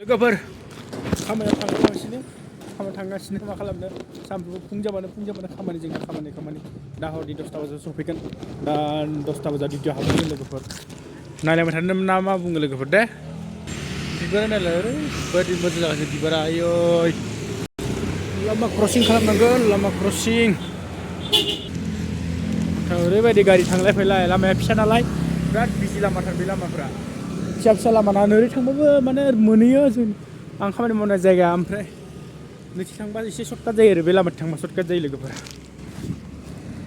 लोगोफोर खामानियाव थांगासिनो मा खालामनो सानफ्रोमबो फुं जाबानो खामानि दा हरनि 10टा बाजियाव सफैगोन दा 10टा बाजियाव डिउटियाव हाबगोन लोगोफोर नायलायबाय थानो मा मा बुङो लोगोफोर दे बिबारा नायलाय ओरैबायदि मोजां जागासिनो बिबारा आयै लामा क्रसिं खालामनांगोन लामा क्रसिं ओरैबायदि गारि थांलाय फैलाय लामाया फिसा नालाय बिराद बिजि लामाथार बे लामाफोरा फिसा लामा ना ओरै थांबाबो माने मोनहैयो जों आं खामानि मावनाय जायगा ओमफ्राय नैथिं थांबा एसे सर्टकाट जायो आरो बे लामाथिं थांबा सर्टकाट जायो लोगोफोर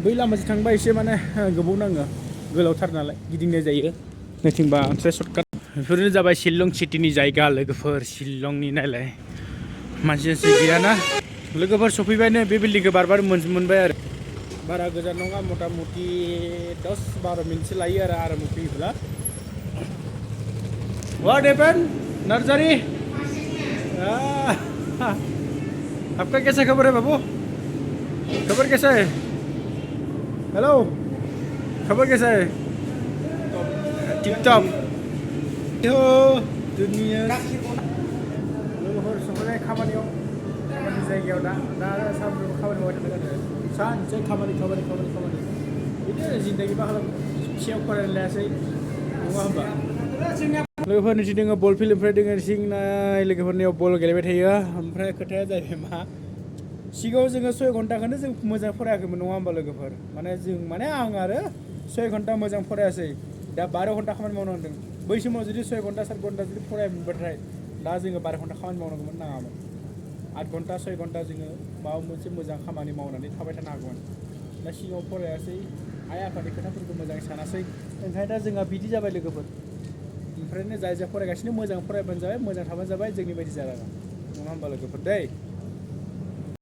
बै लामाजों थांबा एसे माने गोबाव नाङो गोलावथार नालाय गिदिंनाय जायो नैथिंबा एसे सर्टकाट बेफोरनो जाबाय शिलं सिटिनि जायगा लोगोफोर शिलंनि नायलाय मानसि गैयाना लोगोफोर सफैबायनो बे बिल्डिंखौ बार मोनबाय आरो बारा गोजान नङा मथा मथि 10-12 मिनिटसो लायो आरो फैयोब्ला What happened? नर्सरी आपका कैसा खबर है बाबू खबर कैसा है हेलो खबर कैसा है टिप टॉप दुनिया लोगोफोर सफैबाय खामानि जायगायाव दा सानफ्रोमबो खामानि मावबाय थादों सानसे खामानि बिदिनो जिन्दगि मा खालामो फिसायाव फरायनो लायासै नङा होमबा लोगोफोरनि दोङो बल फिल्डनिफ्राय दोङो सिंनाय लोगोफोरनियाव बल गेलेबाय थायो ओमफ्राय खोथाया जाहैबाय मा सिगाङाव जोङो 6 घन्टाखौनो जों मोजां फरायाखैमोन नङा होमबा लोगोफोर माने आं आरो 6 घन्टा मोजां फरायासै दा 12 घन्टा खामानि मावनांदों बै समाव जुदि 6 घन्टा 7 घन्टा जुदि फरायमोनबाथाय दा जोङो 12 घन्टा खामानि मावनांगौमोन नाङामोन 8 घन्टा 6 घन्टा जोङो माबा मोनसे मोजां खामानि मावनानै थाबाय थानो हागौमोन दा सिगाङाव फरायासै आइ आफानि खोथाफोरखौ मोजाङै सानासै ओंखायनो दा जोंहा बिदि जाबाय लोगोफोर ओमफ्रायनो जाय फरायगासिनो मोजां फरायबानो जाबाय मोजां थाबानो जाबाय जोंनि बायदि जानाङा नङा होमबा लोगोफोर दै